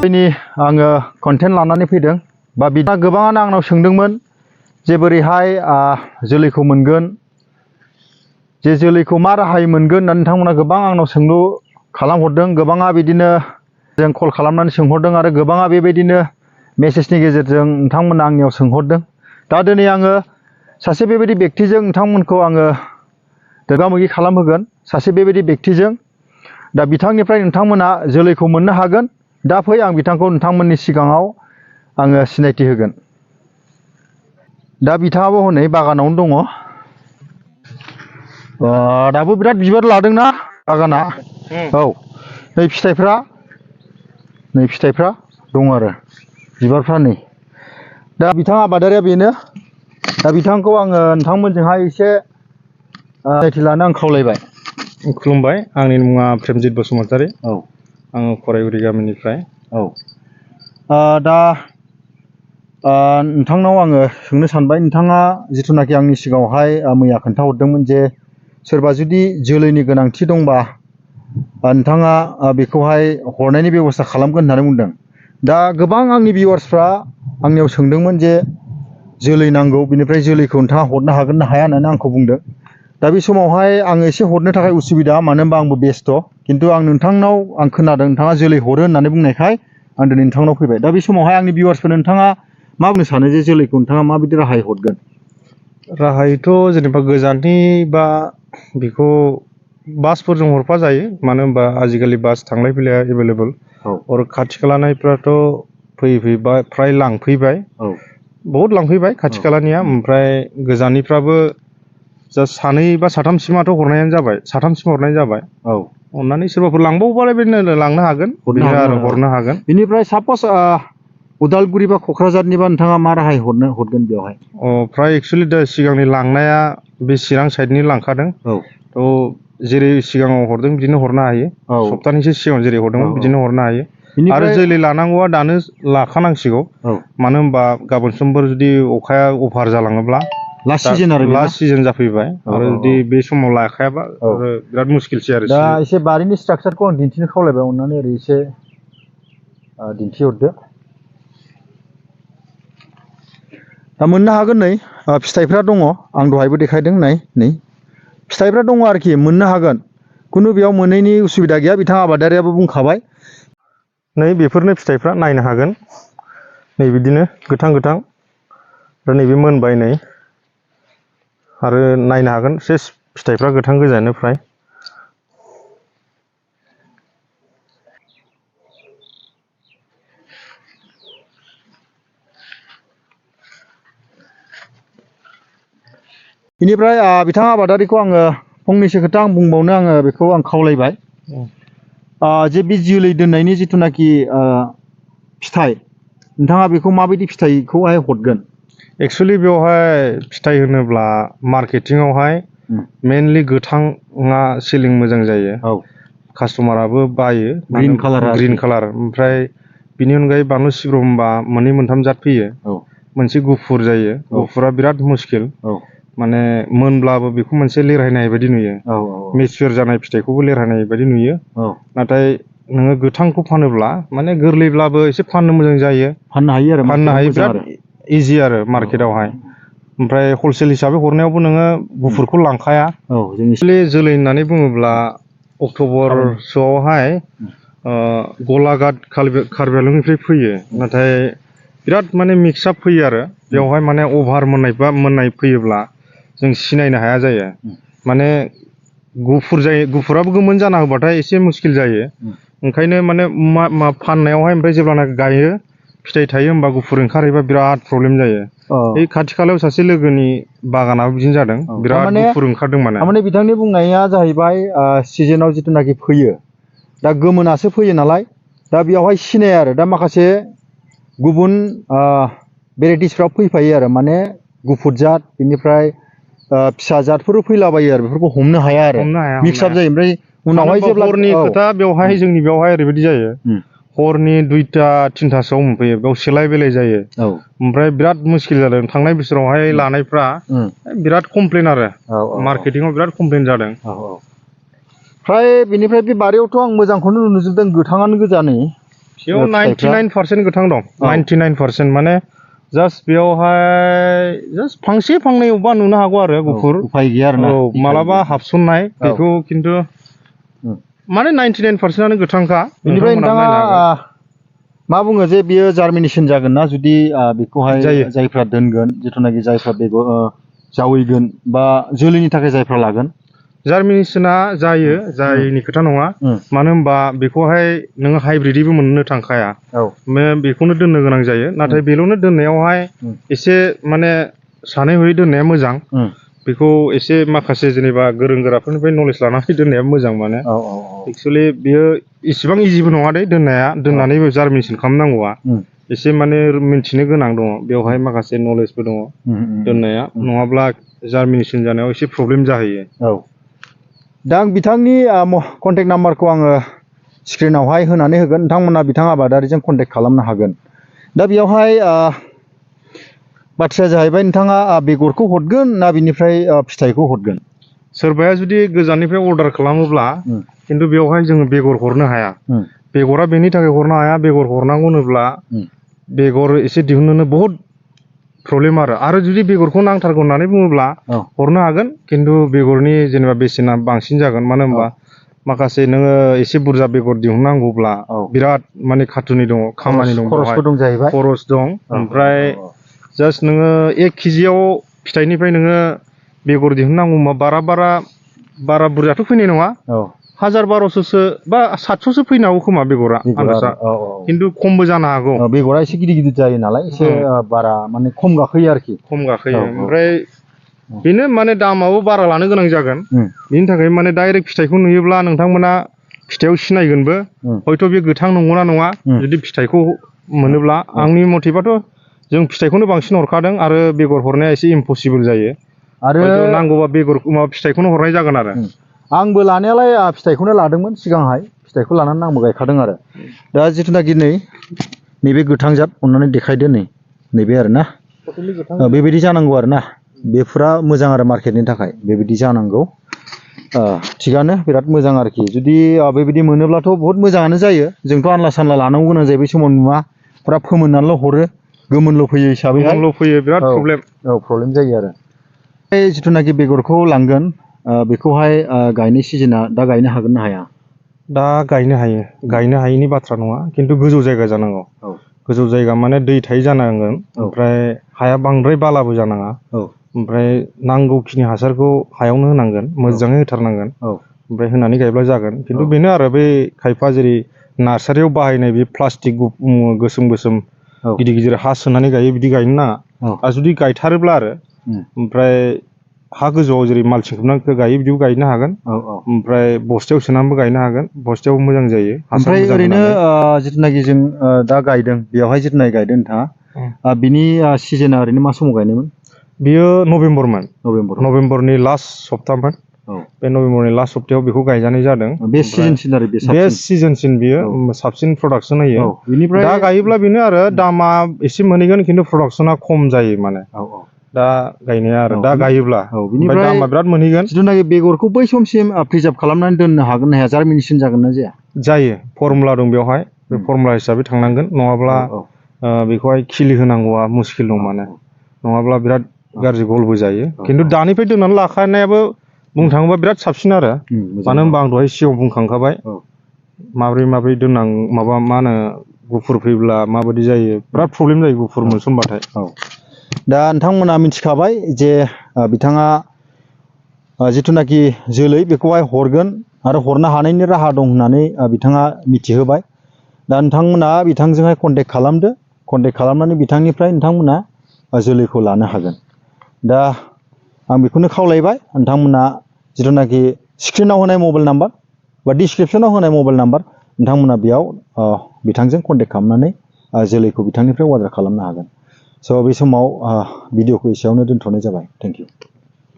दिनै आङो कन्टेन्ट लानानै फैदों बा बिथाङा गोबाङानो आंनाव सोंदोंमोन जे बोरैहाय जोलैखौ मोनगोन, जे जोलैखौ मा राहायै मोनगोन होननानै नोंथांमोना गोबां आंनाव सोंलु खालामहरदों। गोबाङा बिदिनो जों कल खालामनानै सोंहरदों आरो गोबाङा बेबायदिनो मेसेजनि गेजेरजों नोंथांमोना आंनियाव सोंहरदों। दा दिनै आङो सासे बेबायदि बेक्तिजों नोंथांमोनखौ आङो मोगा-मोगि खालामहोगोन, सासे बेबायदि बेक्तिजों। दा बिथांनिफ्राय नोंथांमोना जोलैखौ मोननो हागोन। दा फै आं बिथांखौ नोंथांमोननि सिगाङाव आङो सिनायथि होगोन। दा बिथाङाबो हनै बागानावनो दङ। दाबो बिराद बिबार लादोंना बागाना? औ, नै फिथाइफ्रा दं आरो बिबारफ्रा नै। दा बिथां आबादारिया बेनो। दा बिथांखौ आङो नोंथांमोनजोंहाय एसे सिनायथि लानो आं खावलायबाय। खुलुमबाय, आंनि मुङा प्रेमजित बसुमतारी। औ, आङो खराइगुरि गामिनिफ्राय। औ, दा नोंथांनाव आङो सोंनो सानबाय, नोंथाङा जिथुनाखि आंनि सिगाङावहाय मैया खोन्थाहरदोंमोन जे सोरबा जुदि जोलैनि गोनांथि दंबा नोंथाङा बेखौहाय हरनायनि बेब'स्था खालामगोन होननानै बुंदों। दा गोबां आंनि भिउवार्सफ्रा आंनियाव सोंदोंमोन जे जोलै नांगौ, बेनिफ्राय जोलैखौ नोंथाङा हरनो हागोन ना हाया होननानै आंखौ बुंदों। दा बे समावहाय आङो एसे हरनो थाखाय उसुबिदा, मानो होनबा आंबो बेस्थ'। खिन्थु आं नोंथांनाव खोनादों नोंथाङा जोलै हरो होननानै बुंनायखाय आं दिनै नोंथांनाव फैबाय। दा बे समावहाय आंनि भिउवार्सफोरनो नोंथाङा मा बुंनो सानो जे जोलैखौ नोंथाङा माबायदि राहायै हरगोन? राहायैथ' जेनेबा गोजाननि बा बेखौ बासफोरजों हरफा जायो, मानो होनबा आजिखालि बास थांलाय फैलाया एभेलेबल। आरो खाथि खालानिफ्राथ' फैबाय, फ्राय लांफैबाय, बहुद लांफैबाय खाथि खालानिया। ओमफ्राय गोजाननिफ्राबो जास्ट 2 बा 3सिमाथ' हरनायानो जाबाय, 3सिम हरनाय जाबाय। अननानै सोरबाफोर लांबावोबालाय बेनो लांनो हागोन, हरनो हागोन। बेनिफ्राय सापस उदालगुरि बा क'क्राझारनिबा नोंथाङा मा राहायै हरगोन बेवहाय? फ्राय एक्सुवेलि दा सिगांनि लांनाया बे चिरां साइडनि लांखादों। जेरै सिगाङाव हरदों बिदिनो हरनो हायो। सप्तानैसो सिगाङाव जेरै हरदोंमोन बिदिनो हरनो हायो। आरो जोलै लानांगौआ दानो लाखानांसिगौ, मानो होनबा गाबोन समफोर जुदि अखाया अभार जालाङोब्ला लास्ट सिजन जाफैबाय, आरो जुदि बे समाव लाखायाबा बिराद मुस्किलसै आरो। दा एसे बारिनि स्ट्राक्चारखौ आं दिन्थिनो खावलायबाय, अननानै ओरै एसे दिन्थिहरदो। दा मोननो हागोन, नै फिथाइफ्रा दङ, आं दहायबो देखायदों। नै फिथाइफ्रा दङ आरोखि, मोननो हागोन। खुनु बेयाव मोनैनि उसुबिदा गैया, बिथां आबादारियाबो बुंखाबाय। नै बेफोरनो फिथाइफ्रा, नायनो हागोन। नै बिदिनो गोथां गोथां, आरो नैबे मोनबाय नै, आरो नायनो हागोन सेस फिथाइफ्रा गोथां गोजायानो फ्राय। बेनिफ्राय बिथां आबादारिखौ आङो फंनैसो खोथा आं बुंबावनो बेखौ आं खावलायबाय। जे बे जोलै दोननायनि जिथुनाखि फिथाइ, नोंथाङा बेखौ माबायदि फिथाइखौहाय हरगोन? एक्सुवेलि बेवहाय फिथाइ होनोब्ला मार्केटिंआवहाय मेनलि गोथाङा सेलिं मोजां जायो। कास्टमाराबो बायो, ग्रिन कालार। ओमफ्राय बिनि अनगायै बानलु सिब्र' होनबा 2-3 जात फैयो। मोनसे गुफुर जायो, गुफुरा बिराद मुस्किल, माने मोनब्लाबो बेखौ मोनसे लेरहायनाय बायदि नुयो। मेचुर जानाय फिथाइखौबो लेरहायनाय बायदि नुयो। नाथाय नोङो गोथांखौ फानोब्ला माने गोरलैब्लाबो एसे फाननो मोजां जायो, फाननो हायो, बिराद इजि आरो मार्केटावहाय। ओमफ्राय हलसेल हिसाबै हरनायावबो नोङो गुफुरखौ लांखाया। जोलै होननानै बुङोब्ला अक्ट'बरसोआवहाय गलाघाट कार्बि आंलंनिफ्राय फैयो, नाथाय बिराद माने मिक्सआप फैयो आरो बेवहाय माने अभार मोननाय फैयोब्ला जों सिनायनो हाया जायो। माने गुफुराबो गोमोन जाना होबाथाय एसे मुस्किल जायो। ओंखायनो माने फाननायावहाय, ओमफ्राय जेब्लाना गायो फिथाइ थायो होमबा गुफुर ओंखारहैबा बिराद प्रब्लेम जायो। बे खाथि खालायाव सासे लोगोनि बागानाबो बिदिनो जादों, बिराद गुफुर ओंखारदों। माने बिथांनि बुंनाया जाहैबाय सिजोनाव जिथुनाखि फैयो, दा गोमोनासो फैयो नालाय, दा बेयावहाय सिनाया आरो दा माखासे गुबुन भेराइटिसफ्रा फैफायो आरो, माने गुफुर जात, बेनिफ्राय फिसा जातफोर फैलाबायो आरो बेफोरखौ हमनो हाया आरो, मिक्सआप जायो। ओमफ्राय उनावहाय जेब्ला हरनि खोथा बेवहाय, जोंनि बेवहाय ओरैबायदि जायो, हरनि 2टा-3टासोआव मोनफैयो, बेयाव सेलाय बेलाय जायो। ओमफ्राय बिराद मुस्किल जादों। थांनाय बोसोरावहाय लानायफ्रा बिराद कमप्लेन आरो मार्केटिंआव बिराद कमप्लेन जादों। फ्राय बेनिफ्राय बे बारियावथ' आं मोजांखौनो नुजोबदों, गोथाङानो गोजा नै। बेयाव 99% गोथां दं 99% माने जास्ट बेयावहाय जास्ट फांसे फांनै अबेबा नुनो हागौ आरो गुफुर उफाय गैया आरोना औ मालाबा हाबसननाय बेखौ खिन्थु माने 99%आनो गोथांखा बेनिफ्राय नोंथाङा मा बुङो जे बियो जार्मिनेसन जागोन ना जुदि बेखौहाय जायफ्रा दोनगोन जिथुनाखि जायफ्रा बेगर जावैगोन बा जोलैनि थाखाय जायफ्रा लागोन जार्मिनेसना जायो जायनि खोथा नङा मानो होनबा बेखौहाय नोङो हाइब्रिडैबो मोननो थांखाया बेखौनो दोननो गोनां जायो नाथाय बेल'नो दोननायावहाय एसे माने सानै हयै दोननाया मोजां बेखौ एसे माखासे जेनेबा गोरों गोराफोरनिफ्राय नलेज लानानै दोननाया मोजां माने एक्सुवेलि बियो इसिबां इजिबो नङा दे दोननानैबो जार्मिनेसन खालामनांगौआ एसे माने मिन्थिनो गोनां दङ बेवहाय माखासे नलेजबो दङ दोननाया नङाब्ला जार्मिनेसन जानायाव एसे प्रब्लेम जाहैयो दा आं बिथांनि कन्टेक्ट नाम्बारखौ आङो स्क्रिनावहाय होनानै होगोन नोंथांमोना बिथां आबादारिजों कन्टेक्ट खालामनो हागोन दा बेयावहाय बाथ्राया जाहैबाय नोंथाङा बेगरखौ हरगोन ना बिनिफ्राय फिथाइखौ हरगोन सोरबाया जुदि गोजाननिफ्राय अर्डार खालामोब्ला खिन्थु बेवहाय जोङो बेगर हरनो हाया बेगरा बेनि थाखाय हरनो हाया बेगर हरनांगौ होनोब्ला बेगर एसे दिहुननो बहुद प्रब्लेम आरो जुदि बेगरखौ नांथारगौ होननानै बुङोब्ला हरनो हागोन खिन्थु बेगरनि जेनेबा बेसेना बांसिन जागोन मानो होनबा माखासे नोङो एसे बुरजा बेगर दिहुननांगौब्ला बिराद माने खाथुनि दं खामानि दं खरस दं ओमफ्राय जास्ट नोङो 1 केजियाव फिथाइनिफ्राय नोङो बेगर दिहुननांगौबा बारा बुरजाथ' फैनाय नङा 1000-1200सो बा 700सो फैनो हागौ खोमा बेगरा आन्दाजा खिन्थु खमबो जानो हागौ बेगरा एसे गिदिर जायो नालाय एसे बारा माने खम गाखोयो आरोखि ओमफ्राय बेनो माने दामाबो बारा लानो गोनां जागोन बेनि थाखाय माने डाइरेक्ट फिथाइखौ नुयोब्ला नोंथांमोना फिथाइयाव सिनायगोनबो हयथ' बे गोथां नंगौना नङा जुदि फिथाइखौ मोनोब्ला आंनि मथेबाथ' जों फिथाइखौनो बांसिन हरखादों आरो बेगर हरनाया एसे इम्पसिबल जायो आरो नांगौबा बेगर फिथाइखौनो हरनाय जागोन आरो आंबो लानायालाय फिथाइखौनो लादोंमोन सिगांहाय फिथाइखौ लानानै आंबो गायखादों आरो दा जिथुनाखि नैबे गोथां जात अननानै देखायदो नैबे आरोना बेबायदि जानांगौ आरोना बेफोरा मोजां आरो मार्केटनि थाखाय बेबायदि जानांगौ थिगानो बिराद मोजां आरोखि जुदि बेबायदि मोनोब्लाथ' बहुत मोजाङानो जायो जोंथ' आनला सानला लानांगौ गोनां जायो बै समाव नुवा फुरा फोमोननानैल' हरो गोमोनल' फैयो हिसाबै बिराद प्रब्लेम जायो आरो जिथुनाखि बेगरखौ लांगोन बेखौहाय गायनाय सिजोना दा गायनो हागोन ना हाया दा गायनो हायो गायनो हायिनि बाथ्रा नङा खिन्थु गोजौ जायगा जानांगौ गोजौ जायगा माने दै थायि जानांगोन ओमफ्राय हाया बांद्राय बालाबो जानाङा ओमफ्राय नांगौखिनि हासारखौ हायावनो होनांगोन मोजाङै होथारनांगोन ओमफ्राय होनानै गायब्ला जागोन खिन्थु बेनो आरो बै खायफा जेरै नार्सारियाव बाहायनाय बे प्लास्टिक गोसोम गिदिर हा सोनानै गायो बिदि गायनो नाङा आरो जुदि गायथारोब्ला आरो ओमफ्राय हा गोजौआव जेरै मालसिं खोबनानै गायो बिदिबो गायनो हागोन ओमफ्राय बस्थायाव सोनानैबो गायनो हागोन बस्थायाव मोजां जायो ओमफ्राय ओरैनो जिथुनाखि जों दा गायदों बेवहाय जिथुनाखि गायदों नोंथाङा बिनि सिजोना ओरैनो मा समाव गायनायमोन बियो नभेम्बरनि लास्ट सप्तामोन बे नभेम्बरनि लास्ट सप्तायाव बेखौ गायजानाय जादों बे सिजोनसिन बियो साबसिन प्रडाक्सन होयो दा गायोब्ला बेनो आरो दामा एसे मोनहैगोन खिन्थु प्रडाक्सना खम जायो माने दा गायनाया आरो दा गायोब्ला दामा बिराद मोनहैगोन जिथुनाखि बेगरखौ बै समसिम प्रिजार्भ खालामनानै दोननो हागोन ना हाया जार्मिनेसन जागोन ना जायो फर्मुला दं बेवहाय बे फर्मुला हिसाबै थांनांगोन नङाब्ला बेखौहाय खिलि होनांगौआ मुस्किल दं माने नङाब्ला बिराद गाज्रि गलबो जायो खिन्थु दानिफ्राय दोननानै लाखानायाबो बुंनो थाङोबा बिराद साबसिन आरो मानो होनबा आं दहाय सिगाङाव बुंखांखाबाय माब्रै दोननां मा होनो गुफुर फैब्ला माबायदि जायो बिराद प्रब्लेम जायो गुफुर मोनसनबाथाय दा नोंथांमोना मिथिखाबाय जे बिथाङा जिथुनाखि जोलै बेखौहाय हरगोन आरो हरनो हानायनि राहा दं होननानै बिथाङा मिथिहोबाय दा नोंथांमोना बिथांजोंहाय कन्टेक्ट खालामदो कन्टेक्ट खालामनानै बिथांनिफ्राय नोंथांमोना जोलैखौ लानो हागोन दा आं बेखौनो खावलायबाय नोंथांमोना जिथुनाखि स्क्रिनाव होनाय मबाइल नाम्बार बा डिसक्रिपसनाव होनाय मबाइल नाम्बार नोंथांमोना बेयाव बिथांजों कन्टेक्ट खालामनानै जोलैखौ बिथांनिफ्राय अर्डार खालामनो हागोन स' बे समाव भिडिअखौ एसेयावनो दोनथ'नाय जाबाय थेंक इउ